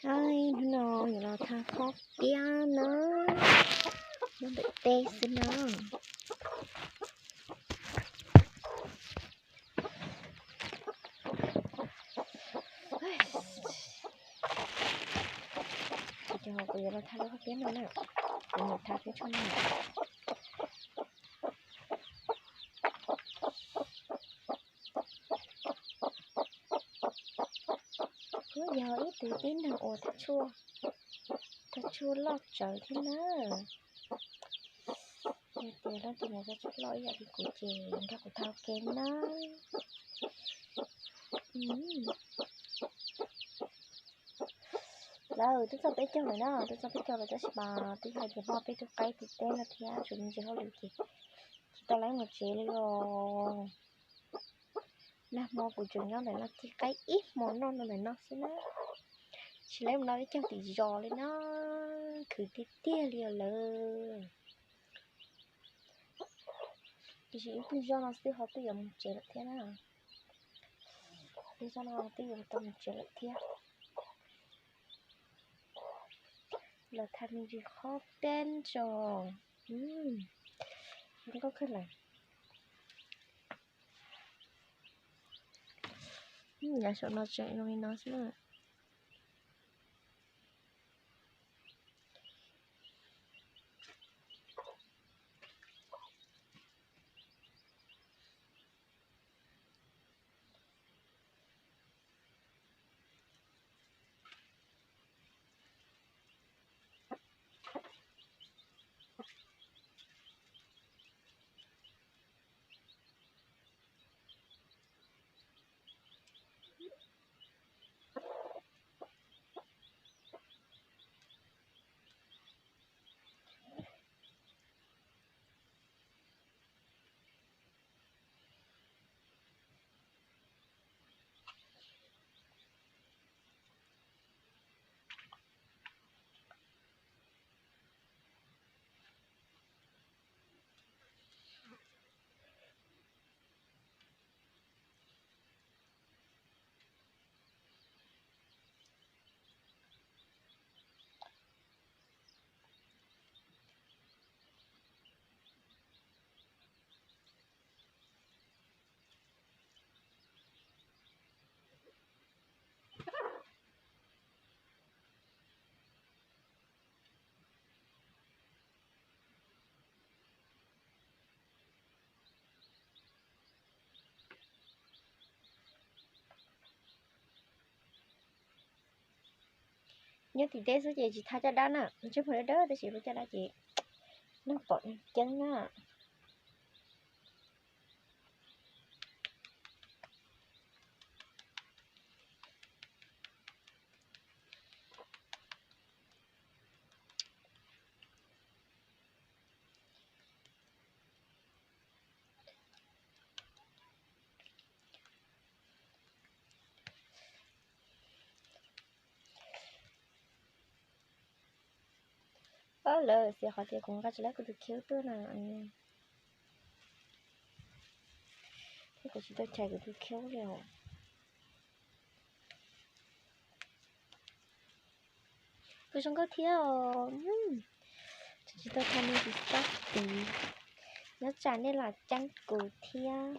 Hnub no yuav los thaj qhob piab na, nyob ntawm teb xwb na. Ces kuv yuav los thaj lub qhob piab no na, kuv nyuam thaj peb tshuaj no. Kuv yog ib tug tib neeg uas thaj tshuaj, thaj tshuaj loj tsawv thiab na. Yog tias leej twg nyiam thaj tshuaj loj ib yam li kuv ces nrog kuv thaj ke na. Lawv twb txog peb caug lawm na, twb txog peb caug lawm tab sis mas twb hais tias hmo peb tus qaib tim teb no thiab tsuas me ntsis hauj lwm ces tsis tau lawv mus tsev li os. Nag hmo kuv tseem nyob ntawm no cig qaib ib hmo noj no ntawm no xwb na, tsis lawv mus no peb caug tim zos li na, khwv tiag tiag li os lawm. Tiam sis ib pliag zoj no xwb ho twb yuav mus tsev lawm thiab na. Ib pliag zoj no twb yuav tau mus tsev lawm thiab. Los thaj me ntsis qhob piab tso. Zoo nkauj kawg lawm. Yav saum no tseem zoo li no xwb na. Nyob tim teb xwb ces tsis thaj caj dab na, ntsej muag dawb dawb tab sis lub caj dab ces noj pom ceeb na. Lawv xav qhov tias kuv nqa tsis laib kuv tus khiv tuaj na, thiab kuv tsis tau chais kuv tus khiv li os. Kuv zoo nkauj thiab os. Tsis tau thaj me ntsis xob tid, nyob tsam nej los ceeb kuv thiab.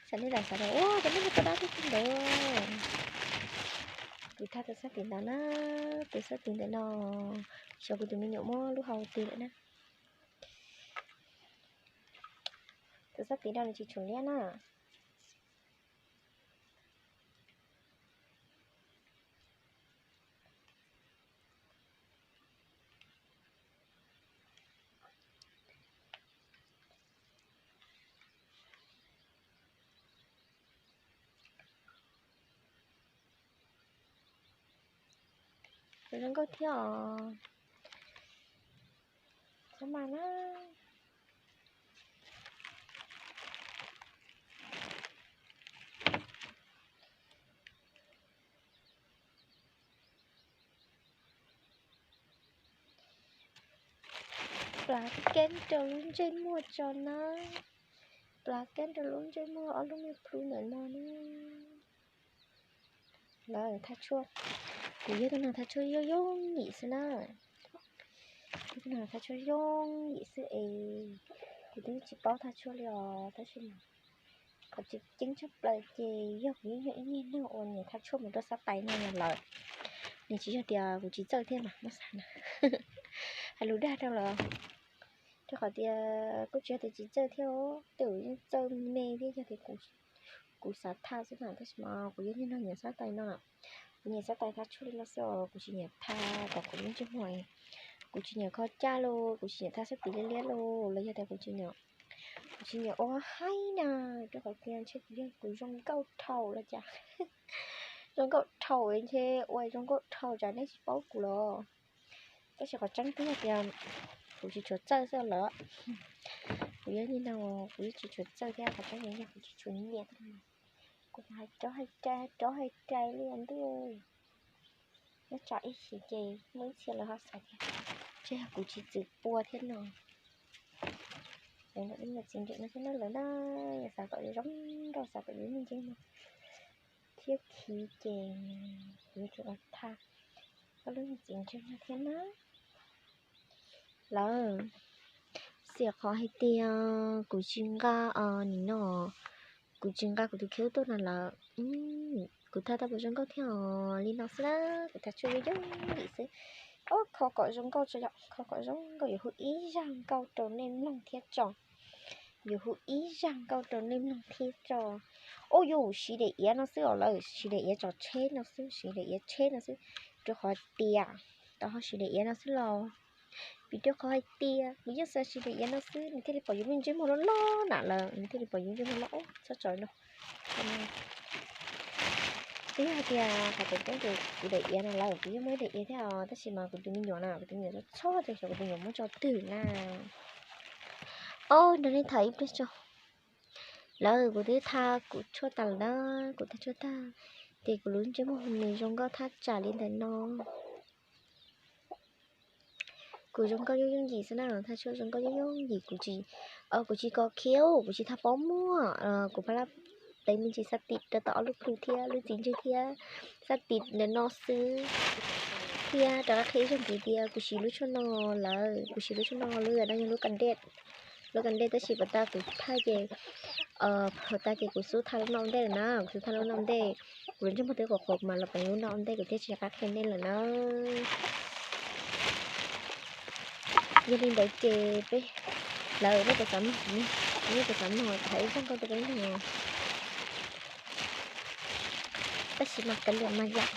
Tsam nej los xav tias ua cas nej tau dab tuaj ntawd. Kuv thaj tus xob tid ntawd na, tus xob tid ntawm no, xyov kuv tus me nyuam muab lub hau twg lawm na. Tus xob tid no nws tsis tshua liab na. Zoo nkauj thiab os. Txhob mas na. Plav keeb rau lub ntsej muag tso na. Plav keeb rau lub ntsej muag ob lub me plhu ntawm no na. Lawv thaj tshuaj, Kuv yog tus neeg thaj tshuaj yooj yooj yim xwb na. Yog tus neeg thaj tshuaj yooj yim xwb es kuv twb tsis paub thaj tshuaj li os, tab sis mas qhov tseem ceeb tshaj plaws ces yog kuv yeej yog ib niag neeg uas nyiam thaj tshuaj mus rau xab tais no lawm. Nws tsis yog tias kuv tsis txawj thiab mas muab xav na, hais lus dag rau lawm. Rau qhov tias kuj tsis yog tias tsis txawj thiab, tej zaum yeej txawj me thiab, yog tias kuv xav thaj xwb na, tab sis mas kuv yog niag neeg nyiam xab tais no. Kuv nyiam xab tais thaj tshuaj li no xwb os, kuv tsis nyiam thaj kom kuv lub ntsej muag, kuv tsis nyiam kho caj los, kuv tsis nyiam thaj xab tis liab liab los, los yog tias kuv tsis nyiam, kuv tsis nyiam ua haib na, rau qhov tias ntshe kuv yog kuv zoo nkauj dhau los cas. Zoo nkauj dhau ntshe ua zoo nkauj dhau tsam nej tsis paub kuv los. Tab sis qhov tseeb twb yog tias kuv tsis tshua txawj xwb lawm. Kuv yog niag neeg kuv yeej tsis tshua txawj thiab, qhov tseeb yog kuv tsis tshua nyiam. Kuv hais rov hais rais, rov hais rais li ntuj. Nyob tsam ib chim ces muaj ib txhia lawv ho xav tias ntshe yog kuv tsis txwm pua thiab no. Lawv ntawm me nyuam txiv ntsws no thiab na lawm na, yog xav kom zoo nkauj, xav kom yus me ntsis no thiab khiv ces kuv yuav tsum los thaj koj lub me nyuam txiv ntsws no thiab na. Lawm, xiam qhov hais tias kuv tsis nqa nim no, kuv tsis nqa kuv tus khiv tuaj no lawm. Kuv thaj tau puas zoo nkauj thiab os, li no xwb na, kuv thaj tshuaj yooj yooj yim xwb. Ob, kho kom zoo nkauj tso, kho kom zoo nkauj, yuav hu ib zaj nkauj rau nej mloog thiab tso. Yuav hu ib zaj nkauj rau nej mloog thiab tso. Ub, yus siv daim iav no xwb os lawm, siv daim iav tso tsheb no xwb, siv daim iav tsheb no xwb, rau qhov tias tau ho siv daim iav no xwb los vim rau qhov hais tias kuv yeej xav siv daim iav no xwb, nws thiaj li pom yus me ntsej muag loj loj na lawm, nws thiaj li pom yus ntsej muag loj. Txhob tso no. Twb yog hais tias qhov tseem ceeb ces kuv daim iav no lawm, kuv yeej muaj ib daim iav thiab os, tab sis mas kuv tus me nyuam na, kuv tus me nyuam txhob txhob ces xyov kuv tus me nyuam muab tso twg na. Ob, nrog nej tham ib pliag tso. Lawm, kuv twb thaj kuv tshuaj tag lawm na, kuv thaj tshuaj tag, ces kuv lub ntsej muag nws zoo nkauj thaj tsam li ntawm no. Kuv zoo nkauj yooj yooj yim xwb na, thaj tshuaj zoo nkauj yooj yooj yim, kuv tsis, kuv tsis kho khiv, kuv tsis thaj pob muag, kuv pha lab tev me ntsis xab tim rau tom ob lub plhu thiab lub txiv ntsws thiab xab tim ntawm no xwb. Thiab rov qab qhia ib zaug ntxiv tias kuv siv lub tshuaj no lawm, kuv siv lub tshuaj no, lub no yog lub kas dej, lub kas dej tab sis puas tas kuv thaj ces, puas tas ces kuv xub thaj lub no ua ntej lawm na, kuv xub thaj lub no ua ntej, kuv lub ntsej muag twb qhuav qhuav kuv mas los pem lub no ua ntej kuv thiaj tsis rov qab qhia nej lawm na. Yog li ntawd ces peb, lawm, nej puas xav mloog, nej puas xav mloog tham ib zaj nkauj rau peb mloog? Tab sis mas kav liam mas yom,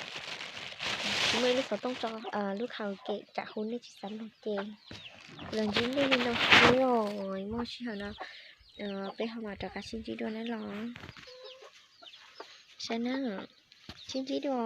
kuv muaj ib lub xov tooj tso lub karaoke, tsam ho nej tsis xav mloog ces kuv los ntsib nej li no xwb os. Muaj sij hawm no peb ho mam rov qab sib ntsib dua na los. Saib na, sib ntsib dua.